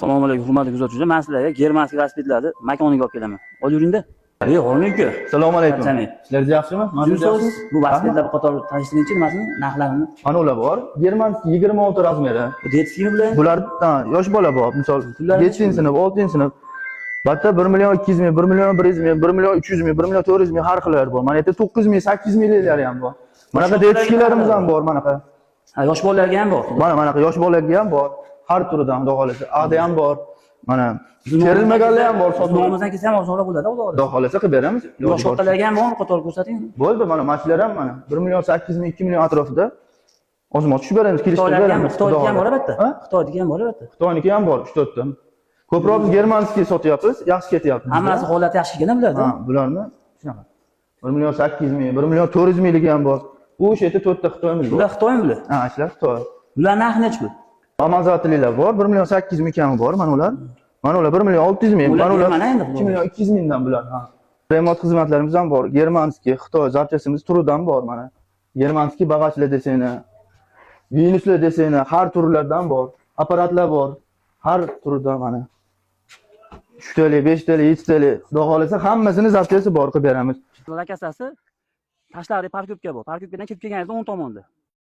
Assalomu alaykum, hurmatli kuzatuvchilar. Men sizlarga германский velosipedlarni makoniga olib kelaman. Olib yuringda. Ey, hormang uka. Assalomu alaykum. Charchamang. Sizlar yaxshimi? Mana Yursiz, bu velosipedlar bir qator tanishtiringchi, nimasini, narxlarini. Mana ular bor. Германский 26 размер i. Bu детский mi bular? Bular ha, yosh bola bor. Misol Bular 7-sinf, 6-sinf. Bitta 1 million 200 ming, 1 million 100 ming, 1 million 300 ming, 1 million 400 ming har xillari bor. Mana yerda 900 ming, 800 mingliklari ham bor. Manaqa детский larimiz ham bor, manaqa. Ha, yosh bolalarga ham bor. Mana manaqa yosh bolalarga ham bor. Har turidan, xudo xohlasa. Adi ham bor. Mana terilmaganlar ham bor sotib. Nomimizdan kelsa ham osonroq bo'ladi, xudo Xudo xohlasa qilib beramiz. Yosh kattalarga ham bormi, qator ko'rsating. Bo'ldi, mana mana shular ham mana 1 million 800 ming, 2 million atrofida. Ozmoq tushib beramiz, kelishtirib Xitoylarga ham, beramiz. Xitoyniki ham bor albatta. Ha? Xitoyniki ham bor albatta. Xitoyniki ham bor, 3-4 ta. Ko'proq biz германский sotyapmiz, yaxshi ketyapti. bizda. Hammasi holati yaxshi ekan bularda. Ha, bularni shunaqa. 1 million 800 ming, 1 million 400 mingligi ham bor. Bu o'sha yerda 4 ta Xitoyimiz bor. Bular Xitoymi bular? Ha, shular Xitoy. Bular narxi nechi pul? Amazatlilar bor, 1 million 800 ming kami bor, mana ular. Mana ular 1 million 600 ming, Ular mana ular Germaniya endi. 2 million 200 mingdan bular, ha. Remont xizmatlarimiz ham bor. Германский, Xitoy запчасть imiz turidan bor mana. Германский bag'achlar desanglar, Venuslar desanglar, har turlardan bor. Apparatlar bor. Har turidan mana. 3 tali, 5 tali, 7 tali, xudo xohlasa hammasini запчасть i bor, qilib beramiz. Lakasasi Tashlarida парковка bor. Парковка dan kirib kelganingizda o'ng tomonda.